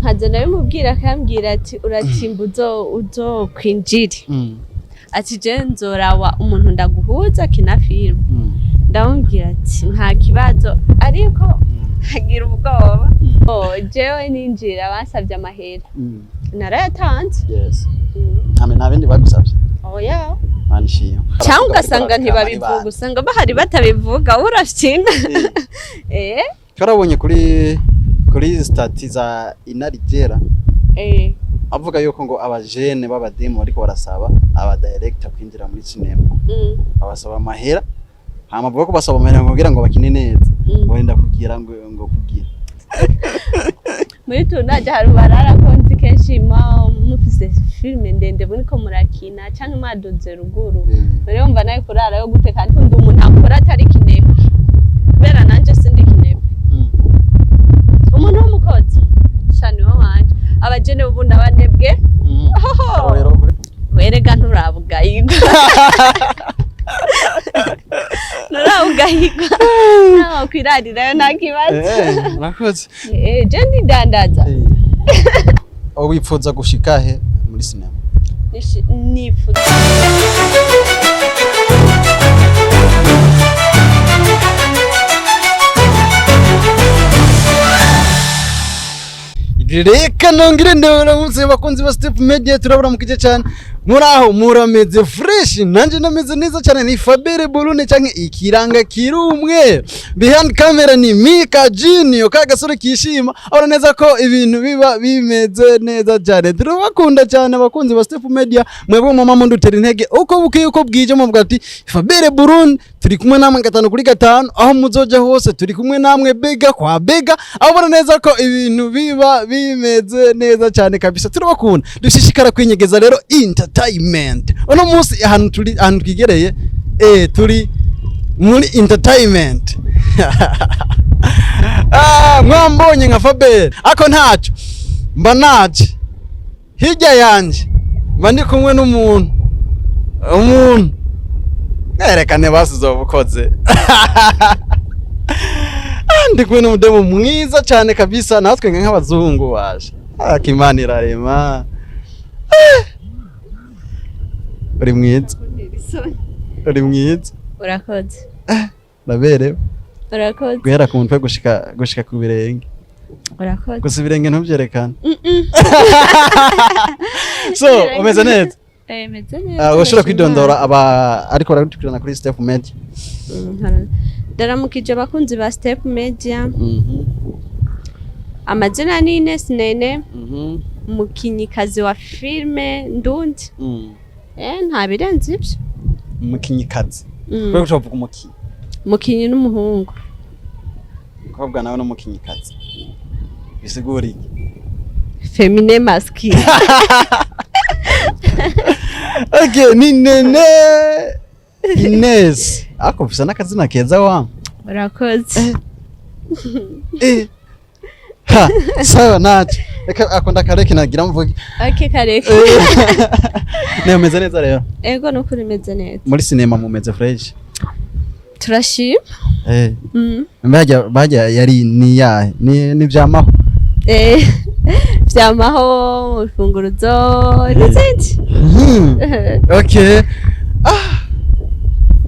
Nkaza ndabimubwira, akambwira ati: "Uratimba uzokwinjire." Ati: "Je nzorawa umuntu ndaguhuza akina filime." Ndamubwira ati: "Nta kibazo," ariko nkagira ubwoba. Oh, jewe ninjira bansabye amahera, narayatanze. Nta bindi bagusabye? Oya. Mana ishimwe. Cyangwa ugasanga ntibabivuga, usanga bahari batabivuga, urashina eh. Twarabonye kuri statut za Inarijera avuga yuko ngo abajene b'abademu bariko barasaba aba director kwinjira muri cinema, babasaba amahera, hama avuga ko basaba amahera kugira ngo bakine neza, ngo wenda kugira ngo kugira Muri tournage hari barara ko nzi kenshi mufise filime ndende muriko murakina canke mwaduze ruguru. Rero mva nawe kurara yo gute, kandi ndi umuntu akora atari kinebwe, kubera nanje sindi kinebwe. Umuntu w'umukozi sha niwe wanje. Abajene ubu ndabanebwe. Akarorero kuri Werega nturabugayigwa, nturabugayigwa, nawe kwirarirayo nta kibazo. Murakoze. Je ndidandaza. Wipfuza gushika he muri cinema? Nifuza Reka nongere ndabaramutse bakunzi ba Step Media. Turabura mukije cyane, muraho, murameze fresh? Nanje nameze neza cyane. Ni Fabere Bolune canke ikiranga kirumwe, behind camera ni Mika Junior, ka gasore kishima abona neza ko ibintu biba bimeze neza cyane. Turabakunda cyane abakunzi ba Step Media, mwebwe mama mundutera intege uko bukeye uko bwije, muvuga ati: "Fabere Burundi turi kumwe namwe gatanu kuri gatanu, aho muzoja hose turi kumwe namwe bega kwa bega." Abona neza ko ibintu biba bimeze neza cyane kabisa. Turabakunda, dushishikara kwinyegeza. Rero entertainment uno munsi ahantu turi, ahantu twigereye, turi muri entertainment. Mwambonye nka Fabere, ako ntaco mba naje hirya yanje, mba ndi kumwe n'umuntu, umuntu mwerekane basize ubukoze. Ndi kumwe n'umudemu mwiza cyane kabisa, natwe nk'abazungu baje akimana irarema. Uri mwiza, uri mwiza. Urakoze. Ndaberewe. Urakoze. Guhera ku mutwe gushika ku birenge. Urakoze. Gusa ibirenge ntubyerekane. So umeze neza? Meze neza. Ushobora kwidondora aba ariko baradukurikirana kuri Step Media? Ndaramukije abakunzi ba Step Media. Amazina ni Ines Nene, umukinnyikazi wa filime ndundi. Nta birenze ibyo. Umukinnyikazi? Kubera ko ushobora kuvuga umukinyi. Umukinyi n'umuhungu. Umukobwa nawe n'umukinnyikazi bisigura iki? Féminin, masculin. Okay, ni Nene Ines, ako ufise n'akazina keza wa. Urakoze. Ha, sawa, naco reka ako ndakareke nagira mvuge. Okay, kareke. Ne umeze neza rero? Ego, nukuri meze neza. Muri cinema mumeze fresh? Turashima. Bajya yari ni yahe, ni vyamaho? Vyamaho, imfunguruzo n'izindi. Okay,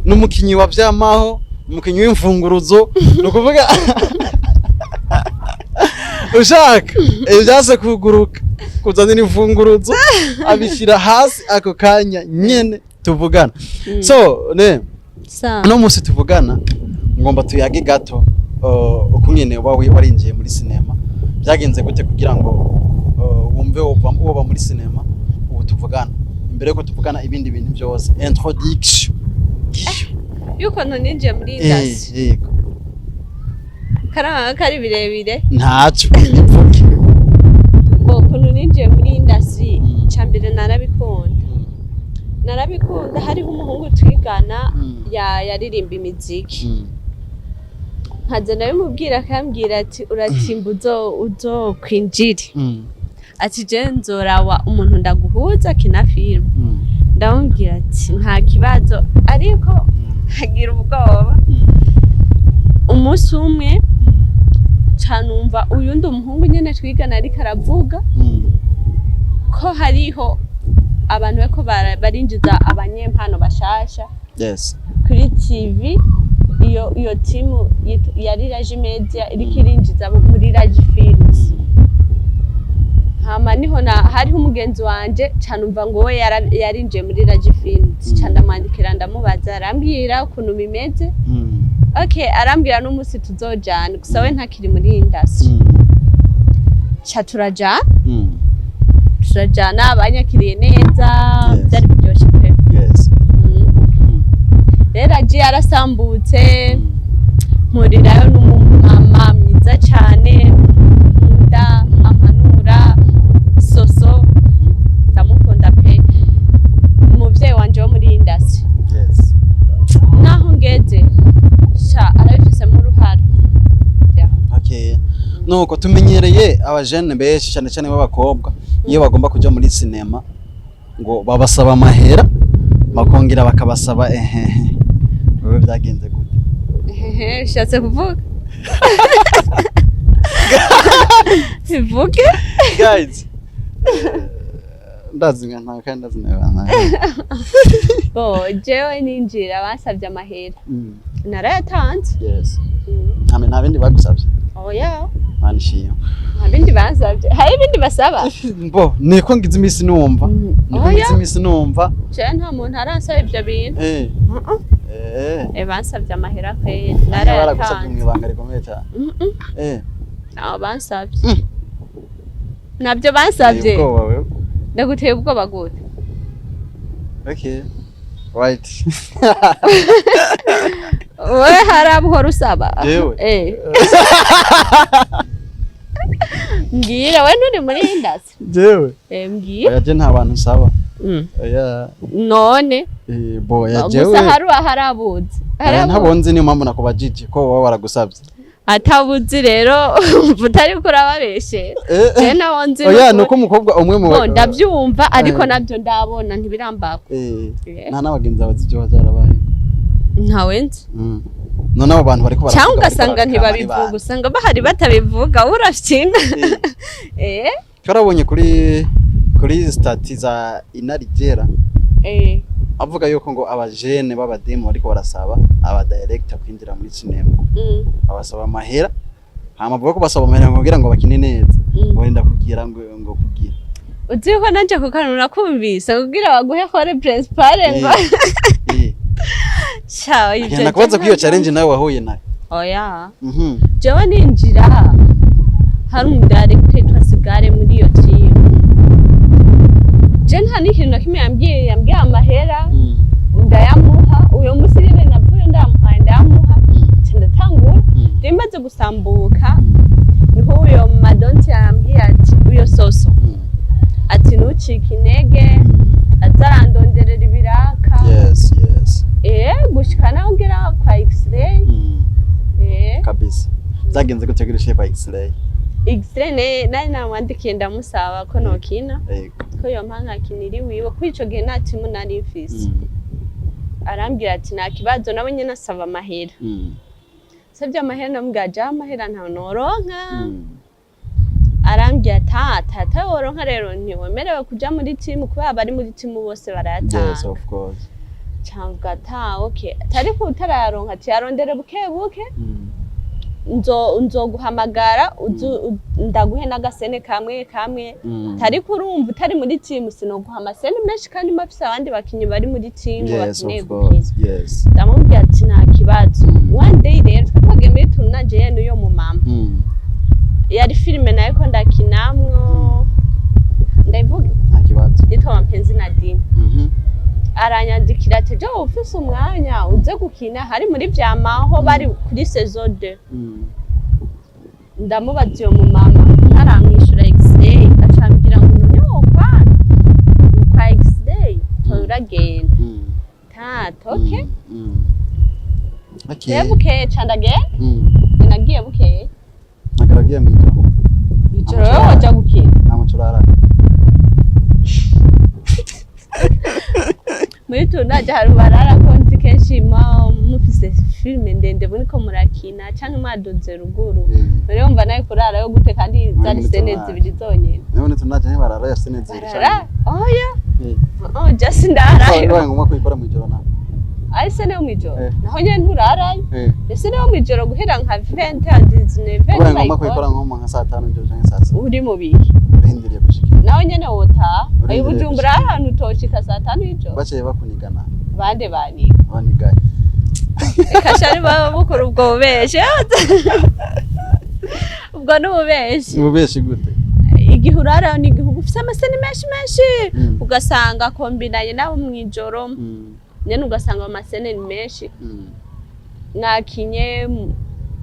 n'umukinyi wa vyamaho, umukinyi w'imfunguruzo, ni ukuvuga ushaka ivyase kuguruka kuzanira imfunguruzo abishyira hasi ako kanya nyene tuvugana. So ne Sawa. uno munsi tuvugana ngomba tuyage gato ukungene uba warinjiye muri sinema, byagenze gute kugira ngo wumve woba muri sinema ubu tuvugana. Imbere yuko tuvugana ibindi bintu byose, introduction. Yuko ninjiye muri industry? Yego. Karanga kari birebire. Ntaco, bivuge. Bo ukuntu ninjiye muri industry, ca mbere narabikunda, narabikunda. Hariho umuhungu twigana yaririmba imiziki, nkaza ndabimubwira, akambwira ati: "Uratimba uzokwinjire." Ati: "Je nzorawa umuntu ndaguhuza akina filime." Ndamubwira ati: "Nta kibazo," ariko nkagira ubwoba. Umunsi umwe ca Ca numva uyundi umuhungu nyene twigana ariko aravuga ko hariho abantu bariko barinjiza abanyempano bashasha kuri TV. Iyo timu yari Raji Media, iriko irinjiza muri Raji Films. Hama niho na hariho umugenzi wanje, ca numva ngo we yarinjiye muri Raji Films. Ca ndamwandikira, ndamubaza, arambwira ukuntu bimeze. Okay, arambwira n'umunsi tuzojana, gusa we ntakiri muri industry. Ca turajana. Turajana, banyakiriye neza. Byari biryoshye pe. Rero agiye yarasambutse, mpurirayo n'umumama mwiza cyane nkunda, ampanura soso, ndamukunda pe, umuvyeyi wanje wo muri industry. Naho ngeze sha arabifisemo uruhara. Yeah. Okay. Nuko tumenyereye abajene benshi, cyane cyane b'abakobwa, iyo bagomba kuja muri sinema ngo babasaba amahera, bakongera bakabasaba ehehe. Wewe byagenze gute? Ehehe, bishatse kuvuga bivuge. Guys, ndazi nka nta kandi ndazi nka nta. Bo jewe ninjira bansabye amahera, narayatanze. Nta bindi bagusabye? Oya. Mana ishimwe. Nta bindi bansabye. Hari ibindi basaba? Bo niko ngize iminsi numva. Niko Oya. ngize iminsi numva. Jewe nta muntu aransaba ibyo bintu. Eh, bansabye amahera kweri. Baragusabye mu Narayatanze. ibanga rikomeye cyane. Ntaho bansabye. Ntabyo bansabye. Ubwoba wewe. Ndaguteye ubwoba gute? Okay. Right. Wowe hari abo uhora usaba? Jewe? Eh. Mbwira, we nturi muri industry? Jewe. Eh, mbwira. Oya, je nta bantu nsaba. Oya. None Eh, bo ya jewe. gusa hari hari abuzi. Hari Oya, abuzi. ntabonzi, niyo mpamvu nakubajije ko baba baragusabye. Atabuzi rero utari kurababeshera. Eh, Je nawo nzi. Oya, Nukuri. nuko umukobwa umwe mu No, ndabyumva, ariko Eh. nabyo ndabona ntibirambako. Eh, nta n'abagenzi bazi ibyo byarabaye. Ntawe nzi. None abo bantu bariko baravuga Cyangwa bariko ugasanga bararekama ari ntibabivuga, bande? usanga bahari batabivuga, urafyina. Eh. Twarabonye kuri statut za Inarigera avuga yuko ngo abajene b'abademu bariko barasaba aba director kwinjira muri cinema, abasaba amahera, hama avuga ko basaba amahera ngo kugira ngo bakine neza, ngo wenda kugira ngo kugira Uzi ko nanje ku kantu nakumvise kugira baguhe rôle principale ngo Ciao, ivyo Agenda kubaza ko iyo challenge nawe wahuye nayo. Oya. Jewe ninjira hari umudirector yitwa Sigare muri iyo team. Je nta n'ikintu na kimwe yambwiye, yambwiye amahera, ndayamuha. Uyo musi nyene navuye ndamuhaye, ndayamuha, nca ndatangura. Rero maze gusambuka, niho uyo madonti yambwiye ati uyo soso, ati ntucike intege, azarandonderera ibiraka. Yes. Eh, gushika naho ngera kwa X-ray. Eh. Kabisa, byagenze gute kugira ushike kwa X-ray? X-ray nari namwandikiye, ndamusaba ko nokina, ko yompa nkakinira iwiwe, kuko ico gihe nta timu nari mfise. Arambwira ati nta kibazo, nawe nyene asaba amahera. Savye amahera, ndamubwira jewe amahera ntawe noronka. Arambwira ati "Ah, tata woronka rero ntiwemerewe kuja muri timu, kubera abari muri timu bose barayatanga." Yes, of course. Camvuga ati "Ah, okay," ariko utarayaronka ati yarondere buke buke, nzoguhamagara ndaguhe n'agasene kamwe kamwe, ariko urumva utari muri timu sinoguha amasene menshi, kandi mafise abandi bakinyi bari muri timu bakeneye Of gukina. course, yes. Ndamubwira ati nta kibazo. One day rero twagiye muri tournage ye n'uyo mu mama, yari filime nayo ko ndakinamwo, ndayivuga? Nta kibazo. Yitwa Mapenzi na Dini. Aranyandikira ati jo ufise umwanya uze gukina, hari muri vyamaho bari kuri saison 2. Ndamubaza uyo mu mama, ntaramwishura, X-ray acambwira ngo none wokwana kwa X-ray uragenda. Tata okay. Okay. Rero bukeye ca ndagenda. Nagiye bukeye. Nakaragiye mw'ijoro. Ijoro rero waja gukina? Nta muco urara. Muri tournage hari barara ko nzi kenshi mufise filime ndende muriko murakina canke mwaduze ruguru. Rero wumva nawe kurarayo gute kandi zari muri scène tournage. zibiri zonyene? Nawe ntitunaje, ntibarara ya scène zibiri. Barara, oya. Oh, just Bibaye ndarayo. ngombwa kuyikora mw'ijoro nawe? Ari scène yo mw'ijoro. Naho nyene nturarayo. Ese niyo mw'ijoro guhera nka 20 à 19. Bibaye ngombwa kuyikora nko mu nka saa 5 nijoro canke saa 6? Uri mu bihe? Urindiriye gushika. Naho nyene wotaha. Urindiriye Ayo Bujumbura gushika. ahantu utoshika saa 5 y'ijoro. Baciye bakunigana. Bande baniga? Banigaye. Reka shari, baba bukora ubwo bubeshi, ubwo ni ububeshi. Ububeshi gute? Igihe urarayo ni igihe uba ufise ama scène menshi menshi, ugasanga kombinanye nabo mw'ijoro. Nyene ugasanga ama scène ni menshi. Mwakinye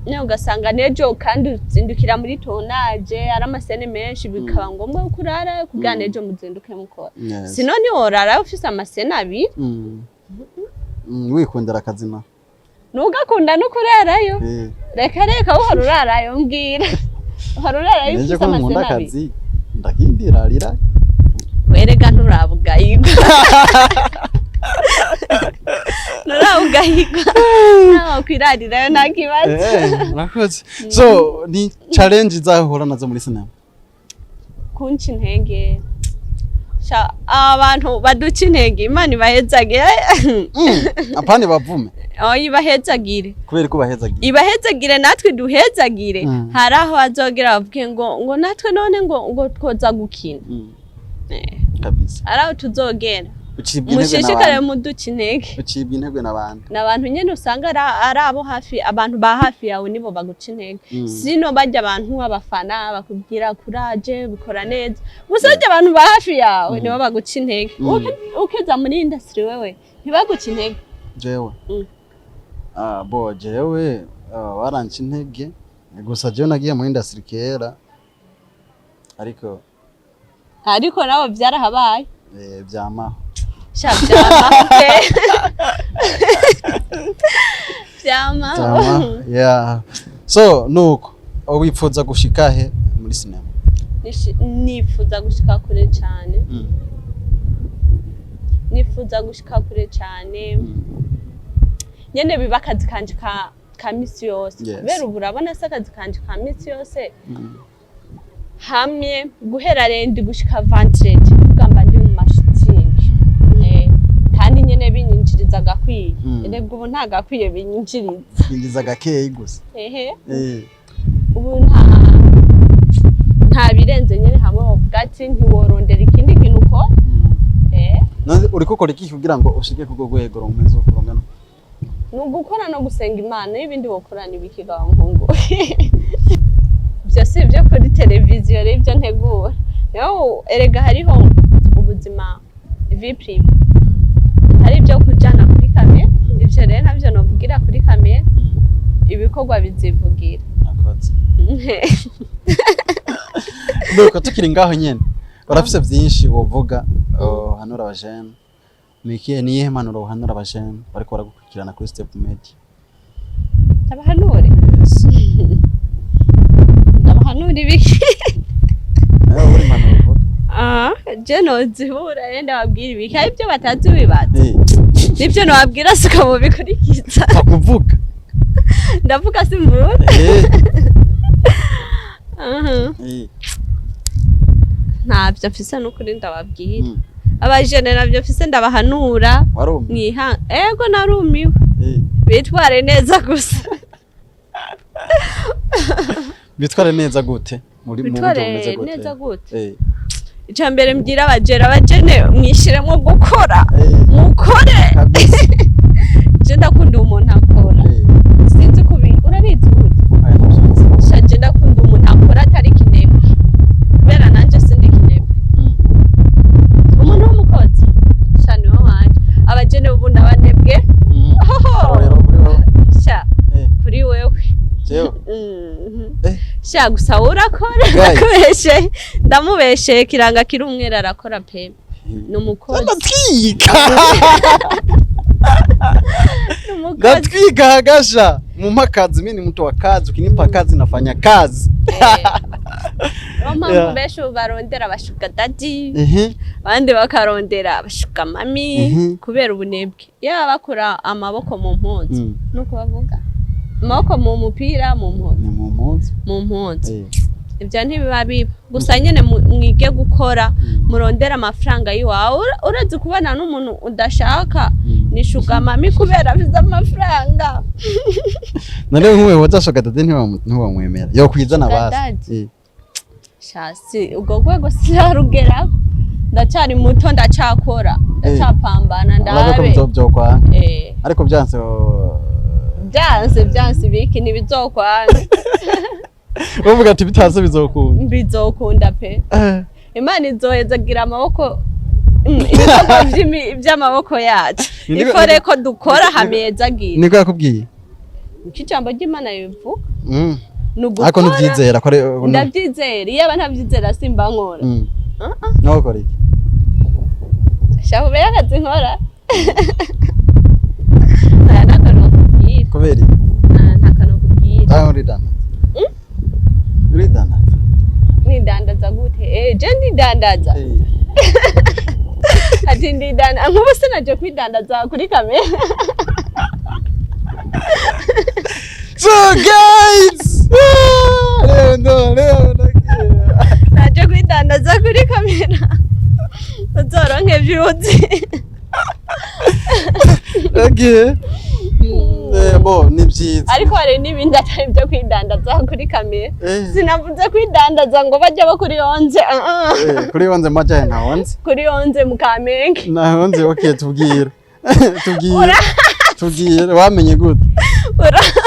nyene ugasanga n'ejo kandi uzindukira muri tournage, ari ama scène menshi, bikaba ngombwa yuko urarayo kugira n'ejo muzinduke mukora. Sino ntiworarayo ufise ama scène abiri. Wikundira akazi na Ntugakunda no kurarayo. Reka reka, uhora urarayo? Mbwira, uhora urarayo Neje ufise ko nkunda ama scène abiri? akazi, ndakindirarira. Werega nturabugayigwa, nturabugayigwa, ntawe kwirarirayo, nta kibazo. Murakoze. So ni challenge zahura nazo muri sinema? Kunca intege. Sha, abantu baduca intege, Imana ibahezagire. Apane bavume. Oya, ibahezagire. Kubera ko bahezagiye. Ibahezagire, natwe duhezagire. Hari aho bazogera bavuge ngo natwe none ngo twoza gukina. Kabisa. Hari aho tuzogera. Ucibwa intege Mushishikare n'abandi. muduca intege. Ucibwa intege n'abandi. Ni abantu nyene usanga ari abo hafi, abantu ba hafi yawe nibo baguca intege. Sino barya abantu abafana bakubwira kuraje, bikora neza, gusa barya abantu ba hafi yawe nibo baguca intege. Ukeza muri industry wewe ntibaguca intege? Jewe? Mm. Ah, bo jewe baranca intege, gusa jewe nagiye muri industry kera, ariko Ariko nabo vyarahabaye. Vyamaho. Sha, vyamaho pe, vyamaho. Vyamaho, yeah. So nuko wipfuza gushika he muri sinema? Nifuza gushika kure cane. Nifuza gushika kure cane. Nyene biba akazi kanje ka misi yose. Kubera ubu urabona se akazi kanje ka misi yose, hamwe guhera lundi gushika vendredi kuvuga mba ndi mu ma shooting. Kandi nyene binyinjiriza agakwiye. Erega ubu nta gakwiye binyinjiriza. Binjiza gakeyi gusa. Ehe. Ubu nta birenze nyene, hamwe wovuga ati ntiworondera ikindi kintu ukora. None uriko ukora iki kugira ngo ushike kurwo rwego rumeze uko rungana? Ni ugukora no gusenga Imana, n'ibindi wokora n'ibikiga nkungu. Ibyo si ibyo kuri televiziyo rero, ibyo ntegura. Niyo erega hariho ubuzima, vie privée, atari ibyo kujana kuri kamera. Ivyo rero ntabyo novugira kuri kamera. Ibikorwa bizivugira. Nakoze. Nuko tukiri ngaho nyene, urafise vyinshi wovuga hanura abajene. Ni niyihe mpanuro wohanura abajene bariko baragukurikirana kuri Step Media? Ndabahanure? Yes. Ndabahanura ibiki? Nawe uri impanuro uvuga. Ah, je nozibura rero, ndababwira ibiki? Hari ibyo batazi bibaza. Nibyo nobabwira siko mubikurikiza. Pfa kuvuga. Ndavuga simvura. Ntabyo mfise n'ukuri ndababwira. Abajene nabyo mfise ndabahanura. Warumye. Mwiha, ego, narumiwe. Bitware neza gusa. Bitware neza gute? Muri mu buryo Bitware bumeze gute? neza gute? Icya mbere mbwira abajene, abajene mwishiremo gukora. Mukore. Kabisa. Je ndakunda umuntu akora. Sinzi kubi urabizi burya. Aya navyo. Sha, je ndakunda umuntu akora atari kinebwe, kubera nanje sindi kinebwe. Umuntu w'umukozi, sha, niwe wanje. Abajene ubu ndabanebwe. Akarorero kuri wowe. Sha. Kuri wewe. Jewe? Mhm. Sha, gusa wowe urakora. Guys. Ndakubeshe, ndamubesheye, kiranga kiri umwera, arakora pe, ni umukozi. Ndatwika. Umukozi. Ndatwika hagasha, mumpa kazi, mimi ni mtu wa kazi, ukinipa kazi nafanya kazi. Eh. Niyo mpamvu benshi ubu barondera aba sugar daddy, abandi bakarondera aba sugar mummy, kubera ubunebwe. Yaba bakura amaboko mu mpuzu, nuko bavuga amaboko mu mupira, mu mpuzu. Ni mu mpuzu. Mu mpuzu. Ibyo ntibiba biba gusa nyine, mwige gukora, murondere amafaranga y'iwawe. Uretse kubana n'umuntu udashaka, ni sugar mummy kubera afite amafaranga. None nk'uwe woza sugar daddy, ntiwamwemera yokwizana Sugar basi? daddy? Shasi, ubwo rwego sinarugeraho, ndacyari muto, ndacakora, ndacapambana. Urabe ko Ndabe. bizovyokwanga. Eh. Ariko byanse Byanse, byanse ibiki, ntibizokwanga. Uvuga ati bitaze bizokunda. Bizokunda pe. Imana izohezagira amaboko, ibikorwa by'amaboko yacu. Ifore ko dukora hamezagira. Niko yakubwiye? Niko ijambo ry'Imana ribivuga. Ni Ariko ugukora. ntubyizera ko Ndabyizera, iyo aba ntabyizera simba nkora. Uh-uh. Nawe ukora iki? Shaka ubere akazi nkora. Aya nta kantu nakubwira. Kubera iki? Ah, nta kantu nakubwira. Aho uridandaza? Uridandaza? Nidandaza gute? Eh, je ndidandaza? Ati ndidandaza, nk'ubu sinaje kwidandaza kuri kamera. So guys, ah, leo ndo leo ndagiye. Naje kwidandaza kuri kamera, uzoronke views. Okay. Bo ni byiza. Ariko hari n'ibindi atari byo kwidandaza kuri kamera. Sinavuze kwidandaza ngo bajya bo kuri onze, ah, ah. Kuri onze majahe nta onze. Kuri onze mu Kamenge. Nta onze, okay, tubwire. Tubwire. Tubwire wamenye gute?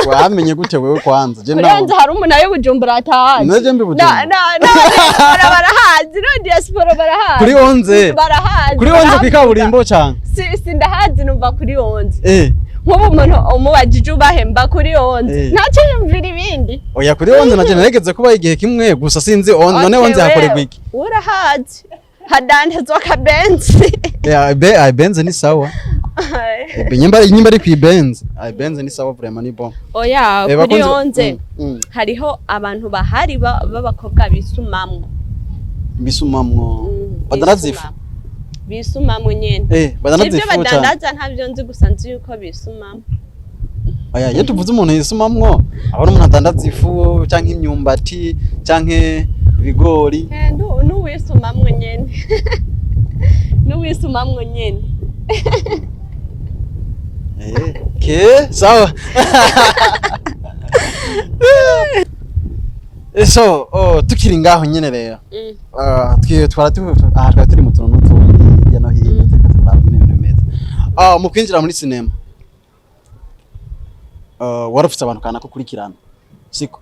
Wamenye gute wewe kwanza? Je Kuri onze hari umuntu ayo Bujumbura atahazi. Naje mbi Bujumbura. Na diaspora barahazi, no diaspora barahazi. Kuri onze. Barahazi. Kuri onze Barahavuga. kwikaburimbo cyane. Si ndahazi, numva kuri onze. Nk'ubu umuntu umubajije ubahemba kuri onze, ntacyo yumvira ibindi. Oya, kuri onze naje naregeze kuba igihe kimwe gusa, sinzi on none Okay, onze hakorerwa wewe, iki? urahazi, hadandazwa akabenzi. Eh, be ay benze ni sawa. Eh, nyimba ari kwibenze. Ay benze ni sawa, vraiment ni bon. Oya, kuri onze hariho abantu bahari b'abakobwa bisumamwo. Bisumamwo. Badandaza ifu. Bisumamwo nyene. Badandaza Ibyo ifu cyane. badandaza ntabyo nzi, gusa nzi yuko bisumamwo. Oya, iyo tuvuze umuntu yisumamwo, abona umuntu adandaza ifu canke imyumbati canke ibigori. Eh, n'uwisumamwo nyene, n'uwisumamwo nyene. Okay, sawa. So, oh, tukiri ngaho nyene rero. Ah, twara aha twari turi mu tuntu n'utundi hirya no hino, turiko turaraba ingene ibintu bimeze. Ah, mu kwinjira muri sinema, ah, wari ufise abantu kanaka ukurikirana, siko?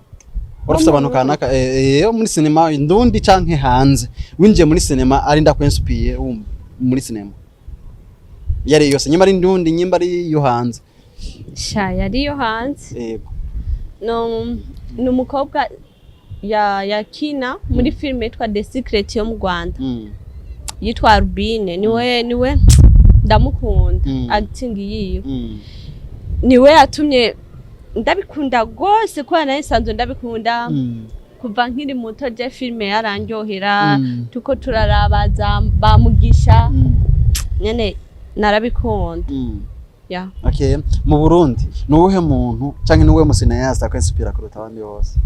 Wari ufise abantu kanaka yo muri sinema ndundi canke hanze, winjiye muri sinema ari ndakwinspiye wumva muri sinema yari yose, nyimba ari ndundi, nyimba ari yo hanze? Sha, yari yo hanze. Yego. No, ni umukobwa ya yakina muri filime yitwa The Secret yo mu Rwanda, yitwa Rubine. Niwe ndamukunda, acting yiwe. Niwe yatumye ndabikunda rwose, kubera nayo nsanzwe ndabikunda kuva nkiri muto. Je filime yarandyohera, tuko turaraba za bamugisha, nyene narabikunda. Ya. Okay, mu Burundi ni uwuhe muntu canke ni uwuhe mu cinéaste akwinspira kuruta abandi bose?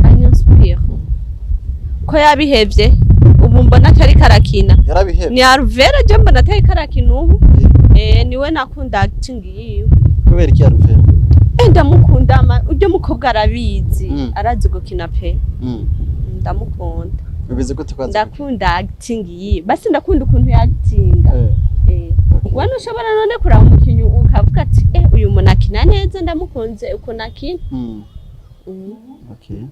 Anyinspire ko yabihevye, ubu mbona atari karakina. Yarabihevye? Ni Alvera, je mbona atari karakina ubu. Eh, niwe nakunda acting yiwe. Kubera iki Alvera? Eh, ndamukunda, uryo mukobwa arabizi, arazi gukina pe. Ndamukunda. Bibizi gute ko azi? Ndakunda acting yiwe, basi ndakunda ukuntu yakitinga. Eh, we ntushobora none kuraba umukinyi ukavuga ati: "Eh, uyu muntu akina neza, ndamukunze ukuntu akina." Okay.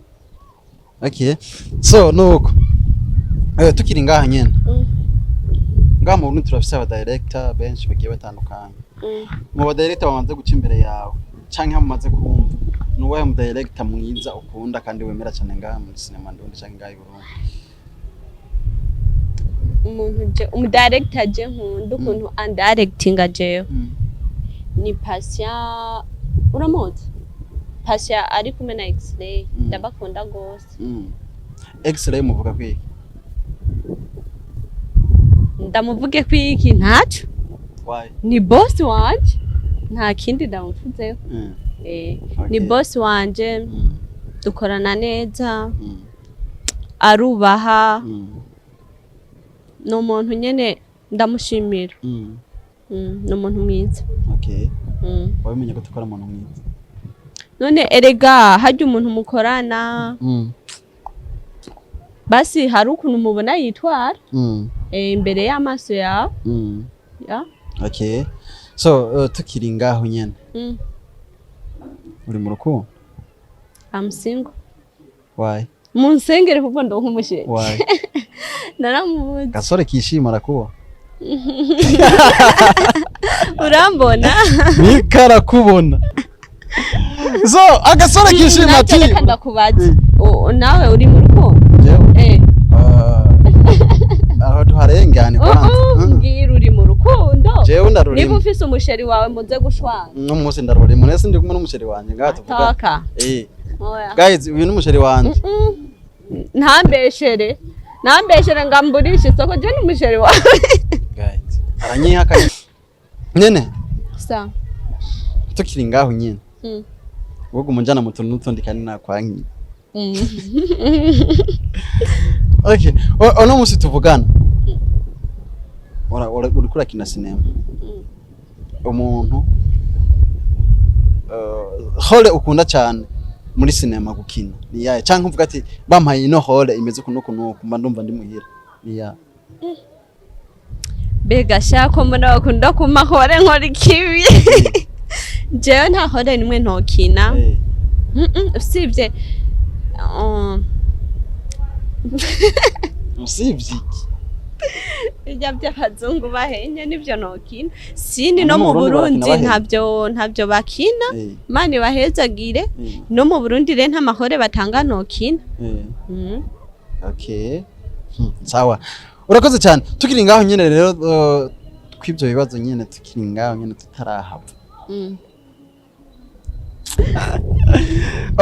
Okay. So nuko tukiri ngaha nyene, ngaha mu Burundi turafise aba director benshi bagiye batandukanye. Mu ba director bamaze guca imbere yawe canke bamaze kumva, ni uwahe mu director mwiza ukunda kandi wemera cane ngaha muri sinema ndundi canke ngaha i Burundi? Umuntu je, umudirector je nkunda ukuntu andirectinga jewe. Ni Patient, uramuzi? Patient ari kumwe na X-Ray. Ndabakunda gose. X-ray muvuga kwiki? Ndamuvuge kwiki? Ntaco. Why? Ni boss wanje, nta kindi ndamuvuzeho. Ni boss wanje. Dukorana neza. Arubaha. Ni umuntu nyene ndamushimira. Ni umuntu mwiza. Wabimenye ko tukora umuntu mwiza? None erega harya umuntu mukorana, basi hari ukuntu mubona yitwara imbere y'amaso yawe. Ya. Okay, so tukiri ngaho nyene, uri mu rukundo? I'm single. Why? Munsengere kuko ndonka umuchéri. Why? Naramubuze. Gasore kishima arakuba. Urambona? Mika arakubona. So agasore kishima Nanjye ati reka ndakubaza. Nawe uri mu rukundo? Jewe? Eh. Aho tuharengane kwanza. Mbwira, uri mu rukundo? Jewe Niba ndarurimo. ufise umuchéri wawe, muze gushwana. No munsi ndarurimo, nese ndi kumwe n'umuchéri wanje ngaha tuvuga. Toka. Oya. Guys, uyu ni umuchéri wanje. Ntambeshere, ntambeshere ngo amburishe isoko. Je ni umuchéri wawe. Guys, aranyihakanye nyene. Sa. Tukiri ngaho nyene, wowe umunjana mu tuntu n'utundi kandi nakwankiye. Okay, uno munsi tuvugana, uriko urakina sinema. Umuntu rôle ukunda cyane muri sinema gukina ni yahe? Canke uvuga ati bampaye ino rôle imeze uku n'uku n'uku, mba ndumva ndi muhira, ni yahe? Mbega shako mbona bakunda kumpa rôle nkora ikibi. Jewe nta rôle nimwe ntokina. Usibye Usibye iki? Ibya by'abazungu bahenye nibyo nokina, sini No no mu mu Burundi Burundi. barakina bahenye. Ntabyo bakina. Mani bahezagire. No mu Burundi rero nta mahore batanga nokina. Okay. Sawa, urakoze cyane. Tukiri ngaho nyene rero, kw'ibyo bibazo nyene, tukiri ngaho nyene tutarahava,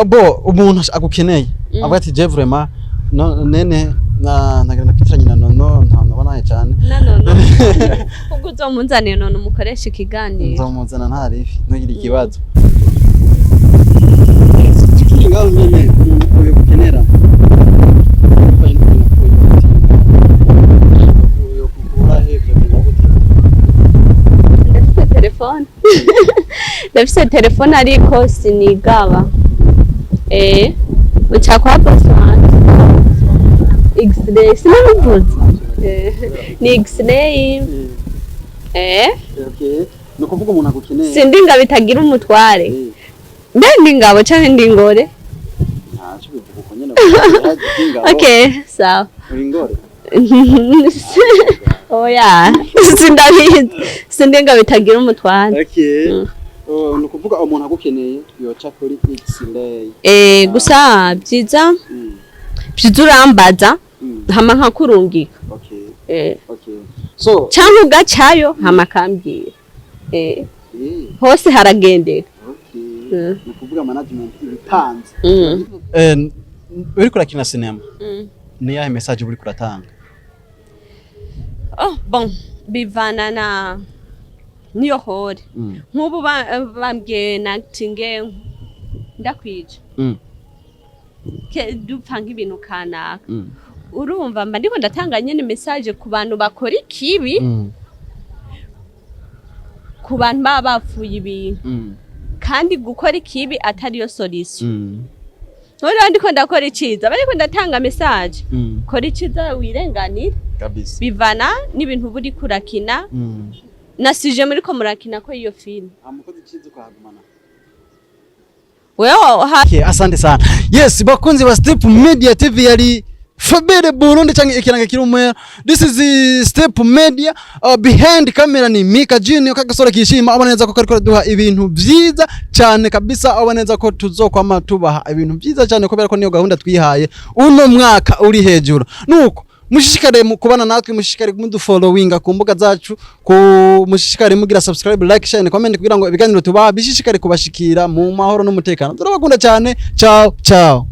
bo umuntu agukeneye, avuga ati je vraiment no nene na nagenda kwitiranya na nono nta nabona cyane. Na nono ubwo uzomunzaniye none umukoresha ikiganiro. Nzomuzana, nta rifi, ntugire ikibazo. Tukiri ngaho nyene, umuntu uyu gukenera bivanye n'ukuntu akuye, yokukura he? Ivyo bintu gute? Ndafise telefone, ndafise telefone ariko sinigaba. Uca kwa boss wanje X-ray, sinabivuze. Ni X-ray. Okay, ni ukuvuga umuntu agukeneye. Sindi ingabo itagira umutware. Mbe ndi ingabo canke ndi ingore? Ntacyo, bivuga uko nyene ingabo. Okay, sawa. Uri ingore. Oya, sindabizi, sindi ingabo itagira umutware. Okay. Oh, ni ukuvuga umuntu agukeneye yoca kuri X-ray. Gusa byiza byiza urambaza, hama nkakurungika. Okay, so canke ugacayo hama akambwira. Hose haragendeka. Okay. Ni ukuvuga management ibipanze. Uriko urakina sinema, ni yahe message uriko uratanga? Oh, bon, bivana na niyo rôle. Nk'ubu bambwiye nakitinge ndakwica, dupfa nk'ibintu kanaka, urumva mba ndiko ndatanga nyene message ku bantu bakora ikibi, ku bantu baba bapfuye ibintu, kandi gukora ikibi atariyo solution. Noneho ndiko ndakora iciza, bariko ndatanga message: kora iciza wirenganire. Kabisa. Bivana n'ibintu uba uriko urakina na sujet muriko murakina ko iyo film. Amukozi iciza ukahagumana. Wewe ha. Okay, asante sana. Yes, bakunzi ba Step Media TV, yari Fabere Burundi canke ikiranga kiri umwera. This is the Step Media. Behind camera ni Mika Junior kagasore kishima, abona neza ko kariko duha ibintu vyiza cyane kabisa, abona neza ko tuzokwama tubaha ibintu vyiza cyane kubera ko niyo gahunda twihaye uno mwaka uri hejuru. Nuko Mushishikare mu kubana natwe, mushishikare mudufollowinga ku mbuga zacu, ku mushishikare mugira subscribe, like, share and comment kugira ngo ibiganiro tubaha bishishikare kubashikira mu mahoro n'umutekano. Turabakunda cyane. Ciao ciao.